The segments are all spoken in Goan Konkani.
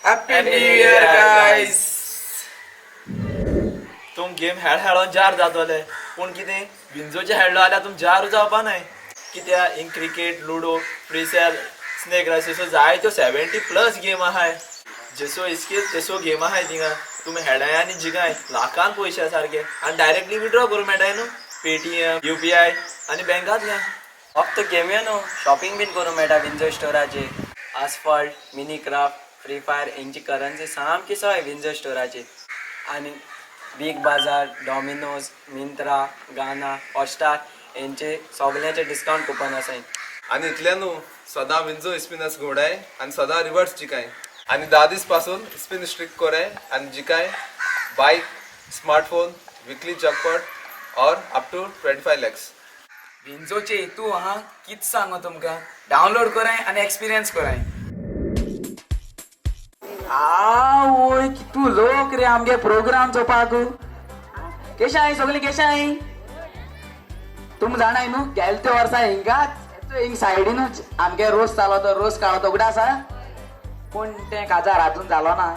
Happy new year guys. तुम गेम हेळ हेळोन जार जातले, पूण कितें विंजोचे हेळ्ळो जाल्यार तुम जार जावपा नाय. कित्याक हिंग cricket, ludo, free cell, snake race अश्यो जायत्यो 70+ गेम आहाय. जसो स्कील तसो गेम आहाय थिंगा. तुमी हेडाय आनी जिगाय लाखान पयशे सारके आनी डायरेक्टली विड्रॉ करूंक मेळटाय न्हू पेटीएम, युपीआय आनी बँकांतल्यान. फक्त गेम्यो न्हू, शॉपिंग बीन करूंक मेळटा विंजो स्टोराचेर. Asphalt, mini craft, free fire हेंची करन्सी सामकी सोय विंजो स्टोराची. आनी Big Bazaar, Domino's, Myntra, Gaana, Hotstar हेंचे सगळ्यांचे डिस्कावंट कुपन आसाय. आनी इतलें न्हू, सदां विंजो स्पिनर्स घोडाय आनी सदां रिवर्स जिकाय आनी 10 दीस पासून स्पिन स्ट्रीक कोराय आनी जिकाय बायक, स्मार्टफोन, विकली जॅकपॉट और अप टू 25 लॅक्स. विंजोचे हेतू आहा कित सांगो तुमकां, डावनलोड कराय आनी एक्सपिरियन्स कराय. आवय, कितू लोक रे आमगे प्रोग्राम चोवपाक. केशें आहाय सगळीं, केशें आहाय? तुम जाणाय न्हू, गेले ते वर्सा हिंगाच हिंग सायडीनूच आमगे रोस जालो, तो रोस काडलो तो उगडा आसा. पूण तें काजार आजून जालो ना.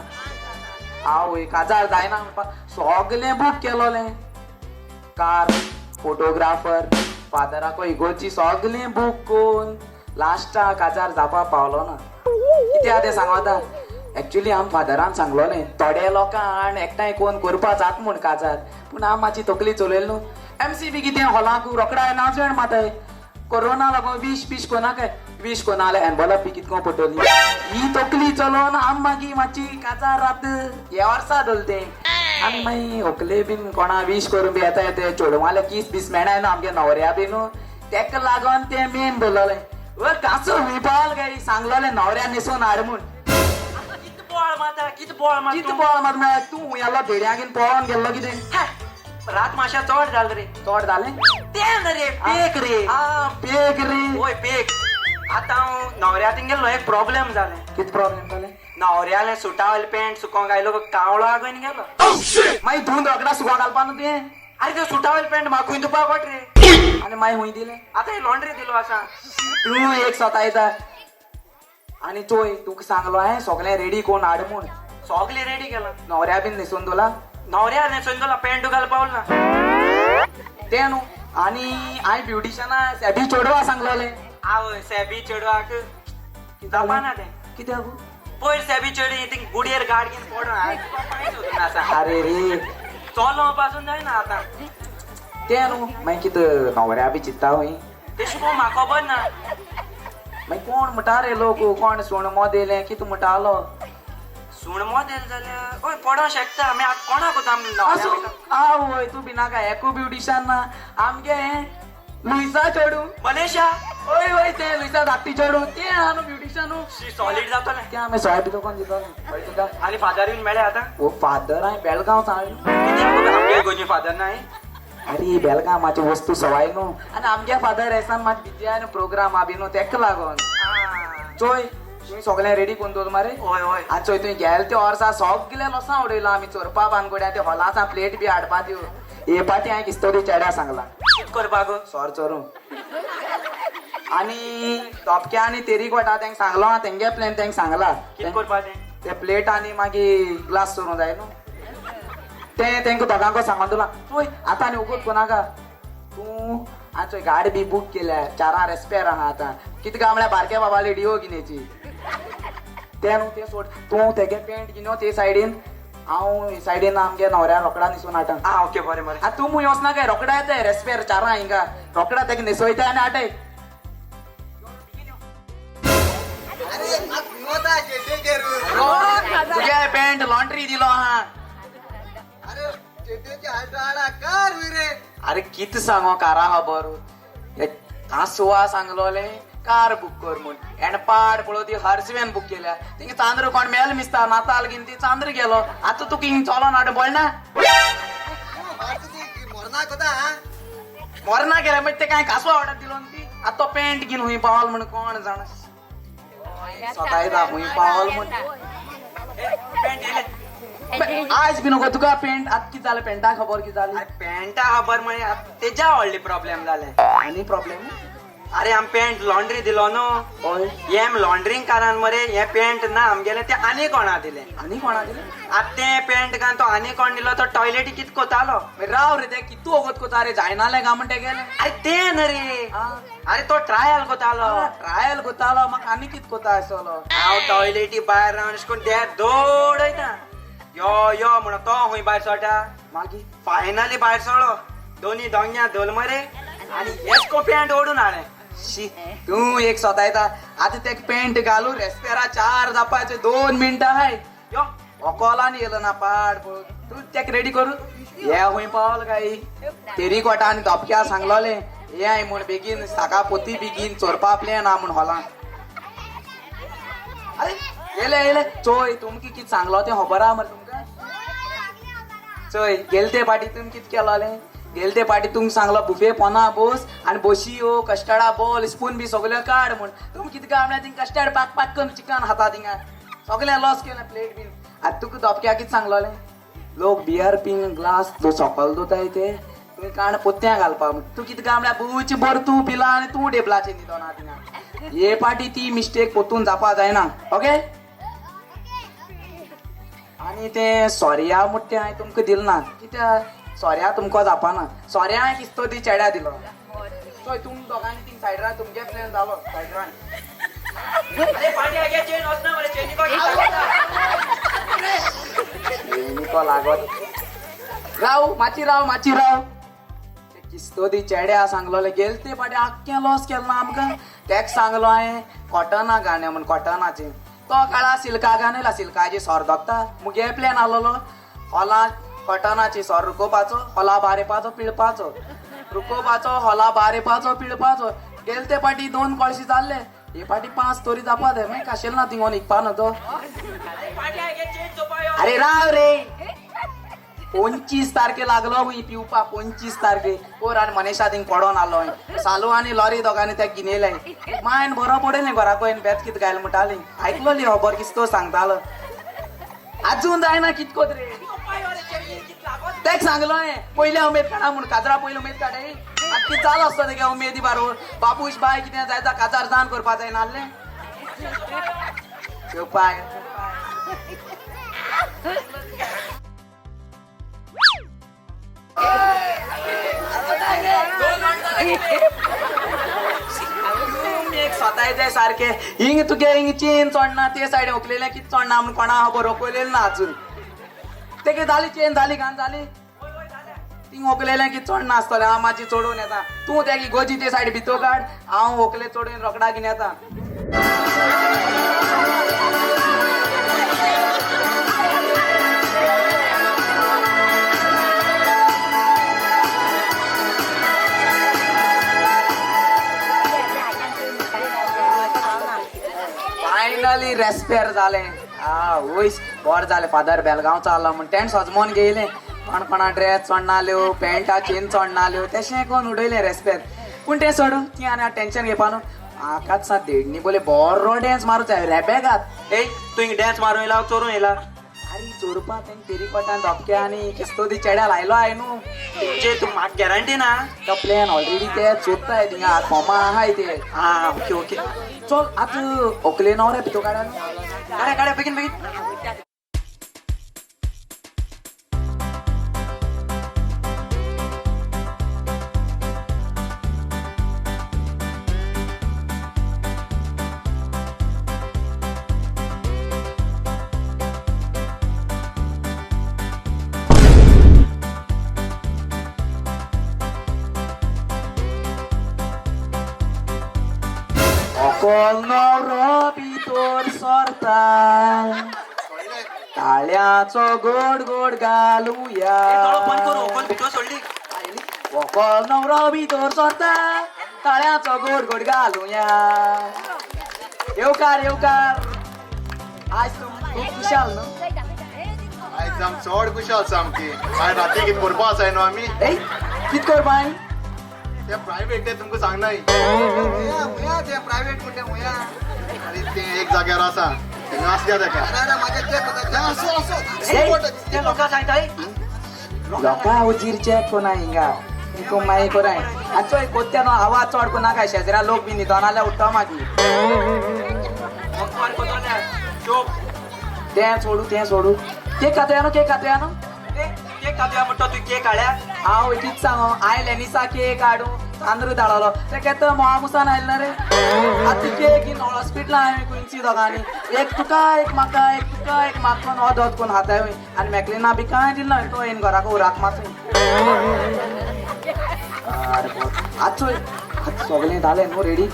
आवय, काजार जायना म्हणपा सगलें बूक केलोलें, कार, फोटोग्राफर, फादराको इगोर्जी सगलें बूक करून लास्टा काजार जावपा पावलो ना. कित्याक तें सांगो आतां. एक्चुली आम फादरान सांगलोलें थोडे लोकांक एकठांय कोण करपा जाता म्हूण काजार, पूण आम मातशी तकली चलयली न्हू. एमसी बी कितें हॉलाक रोकडा अनाउन्समेंट माताय, कोरोना लागून वीश बीश कोनाकाय, वीश कोना जाल्यार एनवलप बी कितको पडटली. ही तकली चलोवन आम मागीर मातशी काजार रात ह्या वर्सा धरलें तें. आमी मागीर व्हंकले बीन कोणा वीश करून बी येता ते चेडवाले कीस बीस मेळनाय न्हू आमगे न्हवऱ्या बी न्हू, तेका लागून तें मेन धरलोलें. ओ कासो हुंय पावल काय सांगलोलें न्हवऱ्या न्हेसोवन हाड म्हूण. कित बोळ माता, कित बोळ माता. कित बोळ मात म्हळ्यार तूं हुंय आसलो धेड्यांगेर पळोवन गेल्लो कितें? रात मातशें चड जालें रे. चड जालें? तें न्हू रे, पेक रे. आ, पेक रे. वय पेक. आतां हांव न्हवऱ्या थिंग गेल्लो, एक प्रॉब्लेम जालें. कित प्रॉब्लेम जालें? न्हवऱ्यालें सुटावले पॅन्ट सुकोंक आयलो, कावळो आगोवन गेलो. मागीर धुवन रोकडा सुको घालपा न्हू तें. आरे ते सुटावले पॅन्ट म्हाका खूंय धुवपाक वट रे? आनी मागीर हुंय दिलें? आतां लॉन्ड्री दिलो आसा. तूं एक सतायता आनी चोय, तुका सांगलो हांवें सगळें रेडी कोण हाड म्हूण. सगळें रेडी केलां. न्हवऱ्या बीन न्हेसोवन दवरला? न्हवऱ्या न्हेसोवन दवरला, पॅन्ट घालपा पावल ना. तें न्हू, आनी हांवें ब्युटिशना सॅबी चेडवा सांगलोलें. आवय, सॅबी चेडवाक जावपा ना तें. कित्याक? पयर सॅबी चेडूं थिंग गुडयेर गाड घेवन पडून आसा. अरे रे. चलो पासून जायना आतां. तें न्हू, मागीर कितें न्हवऱ्या बी चिंत्ता खंय? तेश कोण म्हाका खबर ना. मागीर कोण म्हणटा रे लोक, कोण सुण मोद येयलें कितें म्हणटालो? सुण मोदेल जाल्यार हय पडोंक शकता. आमी आतां कोणाक आसूं. आवय, तूं भिनाका, एकू ब्युटिशन ना आमगे लुईसा चेडूं. मलेशिया. हय हय, तें लुईसा धाकटी चेडूं तें आहा न्हू ब्युटिशन. सॉलीड जातलें. तें आमी सोया बी कोण दितलें कळ्ळें तुका? आनी फादर बीन मेळ्ळे आतां? ओ फादर हांवें बेळगांव सांगलें. कित्याक आमगे गोंयचे फादर नाय? अरे बेळगांव मातशी वस्तू सवाय न्हू, आनी आमगे फादर एसान मात बिजी आहा न्हू प्रोग्राम बी न्हू, तेका लागोन. चोय, तुमी सगळें रेडी करून दवर मरे. हय हय. आनी चोय, तुवें गेले ते वर्सा सगळे लोसां उडयला आमी चोरपा बानगोड्या, ते हॉला आसा प्लेट बी हाडपा त्यो. हे पाटी हांवें किस्तोरी चेड्या सांगला. कित करपाक? सोर चोरूं आनी धोपक्या आनी तेरी कोटा तेंका सांगलो आहा, तेंगे प्लॅन तेंका सांगला. कित करपाचें? ते प्लेट आनी मागीर ग्लास चोरूंक जाय न्हू, तें तेंका दोगांको सांगोन दवरलां. चोय आतां आनी उगोत कोनाका तूं. आनी चोय, गाडी बी बूक केल्या, चारां रेस्पेर आहा आतां. कितें काय म्हळ्यार बारक्या बाबाली डिओ घेवची तें न्हू. तें सोड, तूं तेगे पेंट घेवन ते सायडीन, हांव हे सायडीन आमगे न्हवऱ्या रोकडा न्हेसून हाडटा. आं ओके, बरें बरें. आतां तूं मुंय वचना काय, रोकडा येताय रेस्पेर चारां हिंगा, रोकडा तेका न्हेसोयता आनी हाडटाय. तुगे पेंट लॉन्ड्री दिलो आहा. अरे कित सांगो कारा खबर, कासवा सांगलोले कार बूक कर म्हूण, एण पाड पळोव ती हर्स व्हॅन बूक केल्या. तिंगा चांद्र कोण मेल मिसता नाताल घेवन ती चांद्र गेलो. आतां तुका हिंग चलोन हाड बोलना. मरना गेले म्हणजे ते काय कासवा ऑर्डर दिलो न्हू ती. आतां तो पेंट घेवन हुंय पावल म्हूण कोण जाणा, सतायता हुंय पावल म्हूण. पेंट येयलें. आयज बी नको तुका पेंट. आतां कितें जालें पेंटा खबर कितें जाली? अरे पेंटा खबर म्हळ्यार तेज्या व्हडली प्रॉब्लेम जालें. आनी प्रॉब्लेम? अरे आम पॅन्ट लॉन्ड्री दिलो न्हू. हय. हे लॉन्ड्रींग कारणान मरे हे पॅन्ट ना आमगेले ते आनी कोणा दिले. आनी कोणा दिले? आतां ते पॅन्ट घालून तो आनी कोण दिलो तो टॉयलेटी कित कोतालो. राव रे, ते कितू वखद कोता रे, जायनाले गा म्हणटे गेले. अरे ते न रे, आ. अरे तो ट्रायल कोतालो. ट्रायल कोतालो, म्हाका आनी कित कोता आसतलो. हांव टॉयलेटी भायर रावन अशें करून देर दोडयता, यो यो म्हणून तो खंय भायर सोडटा. मागीर फायनली भायर सोडलो, दोनी दोंग्या धोल मरे आनी हेच पॅन्ट ओडून हाडलें. शी, तूं एक सोदायता. आतां तेक पेंट घालू रेस्पेरा 4 जावपाचे 2 मिनटां हाय. यो ओकोलान येयलो ना पाड पळोवन. तूं तेक रेडी करू हे खंय पावल काय तेरीकोटा आनी धपक्या सांगलोलें हे I म्हूण बेगीन साका पोती बेगीन चोरपा प्लॅन आहा म्हूण हॉलान. अरे येयले येयले, चोय तुमकां कितें सांगलो तें खबर आहा मरे तुमकां? चोय गेले ते पाटी तुमी कितें केलोलें? गेले ते पाटी तुमकां सांगलो बुफे पोना बोस आनी बोशी यो कस्टर्डा बोल स्पून बी सगळ्यो काड म्हूण. तुमी कितें काय म्हणल्यार थिंग कस्टर्ड पाक पाक करून चिकन खाता, थिंगा सगळें लॉस केलें प्लेट बीन. आतां तुका धपक्या कितें सांगलोलें? लोक बियर पिंग ग्लास सकल दोताय ते तुवें काण पोत्यां घालपा म्हूण. तूं कितें काय म्हणल्यार बूच भर तूं पिला आनी तूं टेबलाचेर न्हिदोना थिंगा. हे पाटी ती मिस्टेक पोतून जावपा जायना, ओके? आनी तें सोऱ्या म्हूण तें हांवें तुमकां दिलें ना, कित्याक सोऱ्या तुमकां जावपाना. सोऱ्या हांवें किस्तो ती चेड्या दिलो. चोय तुम दोगांनी थिंग सायडरान तुमगे प्लॅन जालो सायडरान. अरे पाटी आगे चेन वचना मरे, चेनी कोण निको लागत. राव माची, राव माची, राव. किस्तो दी चेड्या सांगलोले गेले ते पाटी आख्खें लॉस केलो ना आमकां. तेक सांगलो हांवें कॉटना गाणे म्हूण, कॉटनाचें तो काळा सिल्का गाणे, सिल्काची सोर दोत्ता. मुगे प्लॅन आसलोलो हॉला कॉटनाची सोर रुकोवपाचो, हॉला भार येवपाचो पिळपाचो, रुकोवपाचो हॉला भार येवपाचो पिळपाचो. गेले ते पाटी 2 कळशी जाल्ले, हे पाटी 5 तोरी जावपा जाय. मागीर खाशेल ना थिंगोन इकपा न्हू तो. अरे राव रे, 25 तारखे लागलो हूंय पिवपा, 25 तारखे पोर आनी मनीषा थिंग पडोन आलो. सालू आनी लॉरी दोगांनी त्या गिनेले. मायन बरो पडयलें घरा कडेन बेत कितें घायल म्हणटाली. आयकलोली खबर किस्तो सांगतालो. आजून जायना कितकोत रे. तेक सांगलो हांवें पयले उमेद काडा म्हूण, काजरा पयले उमेद काडाय. आतां कितें जालो आसतो तेगे उमेदी बारोबर. बाबूश बाय कितें जायता काजार जान करपा जायना आहलें. चोपाय एक स्वताचे सारखे हिंग तुगे हिंग चेन चोडना ते सायडीन उखलेलें कितें चोडना म्हूण कोणा खबर रोखयलें ना अजून. तेगे जाली चेन जाली घाण जाली थिंग ओकलेलें कितें चोडना आसतलें. हांव मातशी चडोवन येता, तूं तेगी गोजी ते सायडी भितर काड, हांव व्हंकले चडोवन रोकडा घेवन येता. फायनली रेस्पेर जालें. वयस बरें जालें फादर बेलगांव आसलो म्हूण तेणें सजमोन घेयलें. कोण कोणा ड्रेस चोडनाल्यो, पॅन्टा चेन चोडनाल्यो, तेशें कोण उडयलें रेस्पेर. पूण तें सोडून ती आनी टेंशन घेवपा न्हू. म्हाकाच सा देडणी बोले बरो डॅन्स मारूं जाय रेबेगात. ए तूं हिंग डॅन्स मारूं येयला चोरूं येयला? अरे चोरपा तेंक तेरीकोटान धपके आनी किस्तो दी चेड्या लायलो हांवें न्हू. तुमचे तूं म्हाका गॅरंटी ना. तो प्लॅन ऑलरेडी ते चोरताय थिंगा फोमा आहाय ते. आं ओके ओके, चल आतां व्हंकले न्हवरे भितर काडा न्हू. काड्या काड्या बेगीन बेगीन. व्हंकल न्हवरो भितर सरता, ताळ्याचो गोड गोड घालुया. दोळो बंद करू, व्हंकल भितर सोडली. व्हंकल न्हवरो भितर सरता, ताळ्याचो गोड गोड घालुया. येवकार येवकार. आज तूं खूब खुशाल न्हू? आयज आम चड खुशाल सामकी. आयज राती कितें करपा आसाय न्हू आमी? ए कितें करपा हांवें? ते प्रायवेट ते तुमकां सांगनाय. ते प्रायवेट म्हणटे हुया. आनी ते एक जाग्यार आसा थिंगा आसल्या तेका. ते लोकां सांगताय लोकां उजीर चॅक कोना हिंगा तुमकां मागीर कोराय. आनी चोय कोत्या न्हू आवाज चड करून नाका, शेजरा लोक बी न्हिदोन जाल्यार उठ्ठो मागीर. तें सोडू तें सोडू. केक खातया न्हू, केक खातया न्हू, केक खातया म्हणटा तूं? केक हाडल्या? हांव कितें सांगो, आयलें निसा केक हाडूं चांद्र धाडलो ते केत मोहामुसान आयलें ना रे. आतां केक घेवन हॉस्पिटलां हांवें क्विन्सी दोगांनी, एक तुका एक म्हाका, एक तुका एक म्हाका, हो दोत कोण हाताय. आनी मॅकलिना बी कांय दिलें ना, तो येवन घराक उराक मासून. आरे आतां चोय, आतां सगळें जालें न्हू रेडी.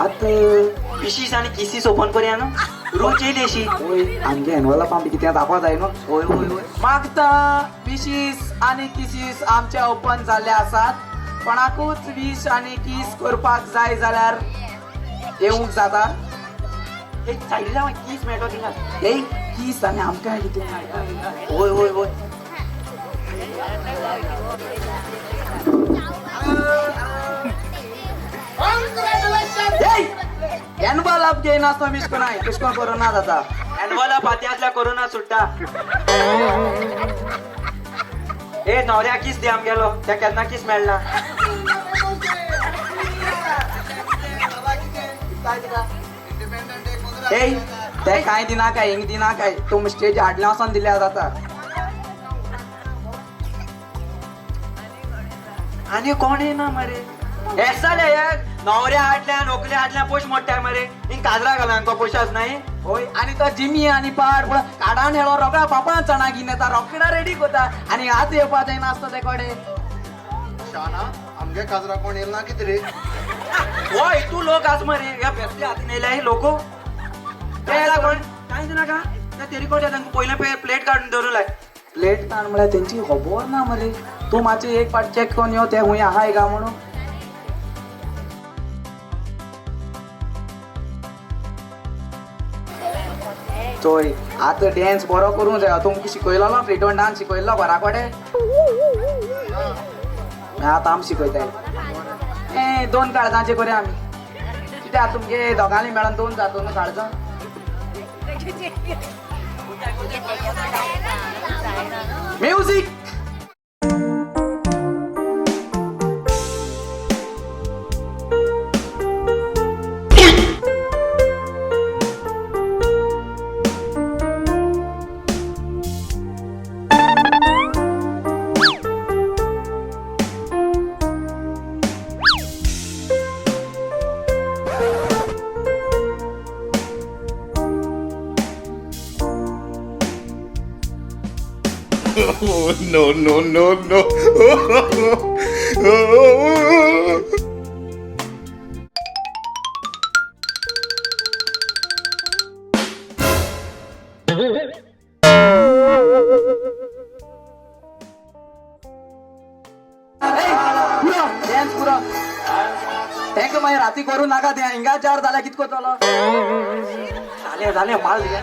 आतां विशीस आनी किसीस ओपन करया न्हू, रोज येयली अशी. ओय आमगे एनवलप आमी कितें दाखोवंक जाय न्हू. होय होय होय. मागता विशीस आनी किसीस आमचे ओपन जाल्ले आसात. कोणाकूच वीश आनी किस करपाक जाय जाल्यार येवंक जाता. एक सायडीला कीस मेळटलो थिंगा. एक कीस आनी आमकां कितें मेळटा. होय होय होय. एनवलप घेयनासतना वीश कोणाय तशें कोण करूं ना जाता. एनवलप हाती आसल्यार कोरोना सुट्टा. ए न्हवऱ्या कीस दी आमगेलो, त्या केन्ना कीस मेळना. ए ते कांय दिना काय, हिंग दिना काय, तुम स्टेज हाडल्या वचोन दिल्या जाता. आनी कोण येना मरे. हें जालें, हे न्हवऱ्या हाडल्या, नोकऱ्या हाडल्या, पयशे मोडटाय मरे. हिंग काजरा घाला आमकां पयशे आसनाय. होय आनी तो जिमी आनी पाड पूण काडान हेळो रोकडा पापान चणा घेवन येता, रोकडा रेडी कोता आनी हात येवपा जायना आसता ते कडेन. शाना आमगे काजरा कोण येयल ना कितें रे? हो हितू लोक आस मरे, ह्या बेसले हातीन येयल्या हे लोक. कोण कांय दिनाका, त्या तेरी कोट्या तांकां पयलें प्लेट काडून दवरूं लाय. प्लेट काड म्हळ्यार तेंची खबर ना मरे. तूं मातशें एक फावट चॅक करून यो ते खूंय आहाय काय म्हणून. चोय आतां डॅन्स बरो करूंक जायो. तुमकां शिकयलेलो फ्रिटोन डान्स शिकयल्लो घरा कडेन, आतां आमी शिकयताय. ए दोन काळजांचे करया आमी, कित्याक तुमगे दोगांनी मेळोन दोन जाता न्हू काळजां. Music. No no no no. पुरो डॅन्स पुरो. तेंका मागीर राती करूं नाका, तें हिंगा चार जाल्यार कित करतलो? जालें जालें माल दिया.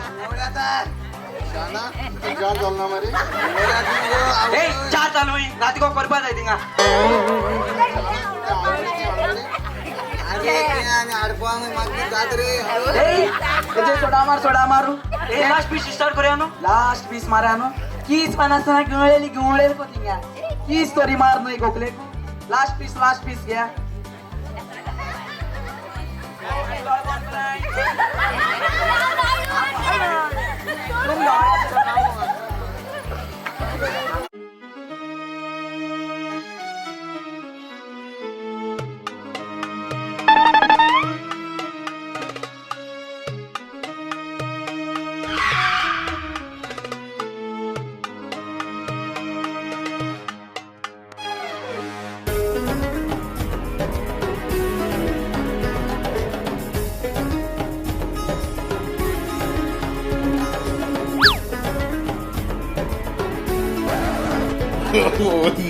शाना जार जालो ना मरे. ए चार चालू राती को करपा जाय थिंगा. सोडा मार, सोडा मारू. ए लास्ट पीस स्टार्ट करया न्हू. लास्ट पीस मारया न्हू. कीस पण आसतना गुंवळेली गुंवळेली को थिंगा कीस तरी मार न्हू खोकलेक. लास्ट पीस, लास्ट पीस घ्या.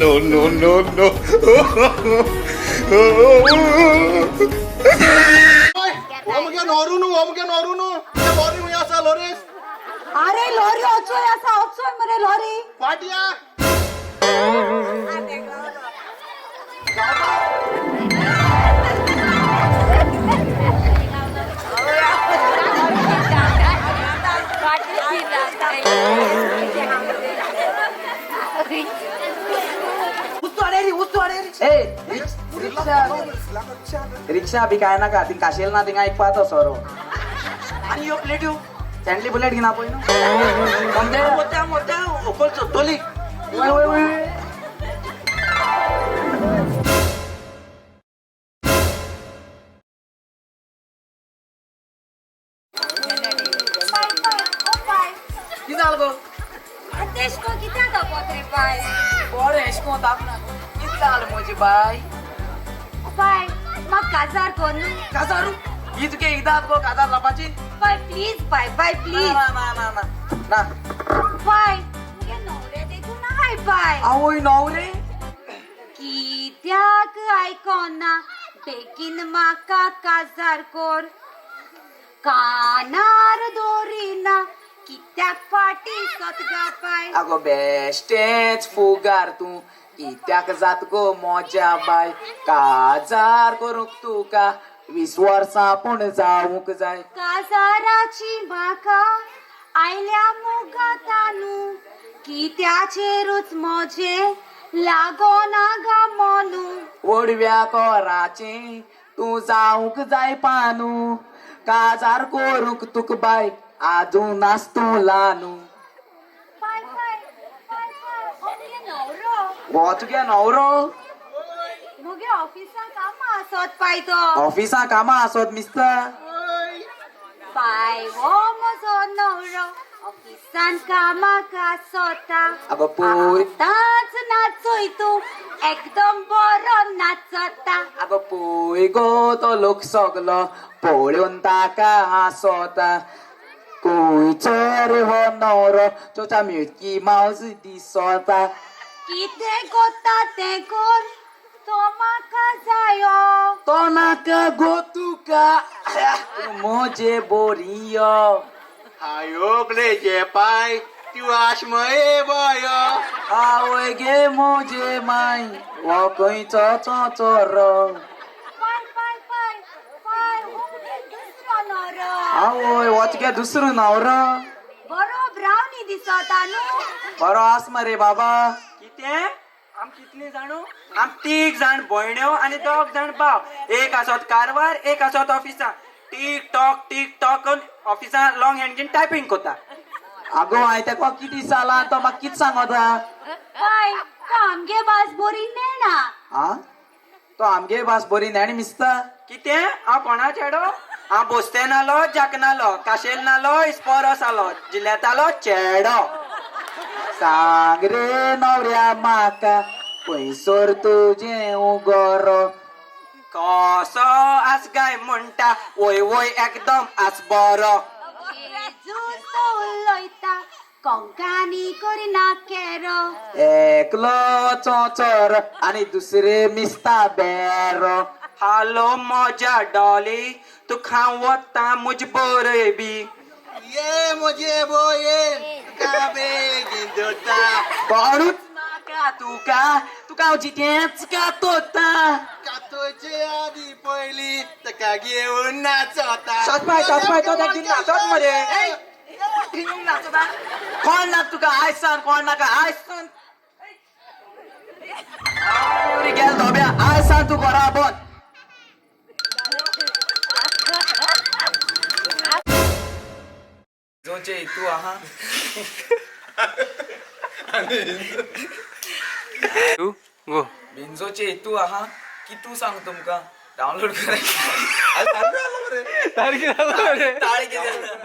No no no no. हो मुगे नोरू न्हू, हो मुगे नोरू न्हू, लॉरी हुंय आसा लॉरीस. अरे लॉरी अचोय आसा, अचोय मरे लॉरी. पाट्या. उस्तू अडेरी, उस्तू. ए रिक्षा रिक्षा बी काय नाका, ती काशेल ना थिंगा आयकपा तो सोरो. आनी ह्यो प्लेट्यो सँडली बुलेट घेवन आपय न्हू. मोत्या मोत्या व्हंकल सोदतली. वय वय वय. बाय बाय ओ बाय. कितें जालें गो? आतेश को कित्याक तापत रे बाय? बरें एशें कोन्न तापना. कितें जालें म्हजी बाय? ओ बाय, म्हाका काजार कर न्हू. काजारू ही तुगे एकदांच गो काजार जावपाची. बाय प्लीज बाय, बाय प्लीज. ना ना ना ना ना. बाय, मुगे न्हवरे देखून आहाय बाय. आवय न्हवरे. कित्याक आयकोना, बेगीन म्हाका काजार कर. कानार दोरिना कित्याक फाटी सोद गा बाय? आगो बेश्टेंच फुगार तूं, कित्याक जात गो मोज्या बाय? काजार करूंक तुका 20 वर्सां पूण जावंक जाय. काजाराची म्हाका आयल्या मुगातानू, कित्याचेरूच मोजे लागोना गा मोनू. वडव्या कोराचें तूं जावंक जाय पानू, काजार करूंक तुका बाय आजून आस तूं ल्हानू. बाय बाय बाय बाय, हो मुगे न्हवरो. हो तुगे न्हवरो? मुगे ऑफिसाक कामां आसत पाय तो. ऑफिसा कामां आसत मिस्ता. बाय, हो म्हजो न्हवरो ऑफिसान कामाक आसता. आगो पळय. आतांच नाचोय तूं, एकदम बरो नाचता. आगो पळय गो, तो लोक सगलो पळोवन ताका हांसता. खंयचो रे हो न्हवरो, चोचा मिल्की मावस दिसता. कितें कोत्ता तें कोर, तो म्हाका जायो. तो नाका गो तुका, तूं म्हजे बोरियो. आयोगलेचे पाय तूं आशमये बायो. आवय गे म्हजे माय, हो खंयचो चोचोरो? पाय पाय पाय पाय, हो मुगे दुसरो न्हवरो. आवय, हो तुगे दुसरो न्हवरो. बरो ब्रावनी दिसता न्हू. बरो आस मरे बाबा. कितें आम कितली जाणू? आम तीग जाण भयण्यो आनी दोग जाण भाव. एक आसत कारवार, एक आसत ऑफिसान. टीक टॉक टीक टॉक करून ऑफिसान लॉंग हँड घेवन टायपींग कोता. आगो हांवें ताका कितें सांगलां, तो म्हाका कितें सांगता? पाय, तो आमगे भास बरी नेणा. आ, तो आमगे भास बरी न्हेण मिसता. कितें हांव कोणा चेडो? हांव बोस्तेनालो, जाकनालो, काशेल नालो, इस्पोरोस आलो, जिल्ल्यांतालो चेडो. सांग रे न्हवऱ्या म्हाका, खंयसर तुजें उगोरो? कसो आस गाय म्हणटा, वय वय एकदम आस बरो. जेजूस तो उलयता, कोंकानी करिना केरो. एकलो चोचोर आनी दुसरे मिसता बेरो. हालो मोजा डॉली, तुका वता मुज बरय बी. ये म्हजे बोये, तुका बेगीन धरता. कोणूच नाका तुका, तुका हांव जितेंच कातोता. कातोचे आदी पयली ताका घेवन नाचता. सतपाय सतपाय, तो ताका नाचत मरे. नाचता कोण नाका तुका? आयज सांग कोण नाका, आयज सांग. गेल धोब्या, आयज सांग तूं घरा बंद. विंजोचे हितू आहा. तू गो. विंजोचे हितू आहा की तूं सांग तुमकां डावनलोड कराय. सारकी जालो रे. ताळी कितें?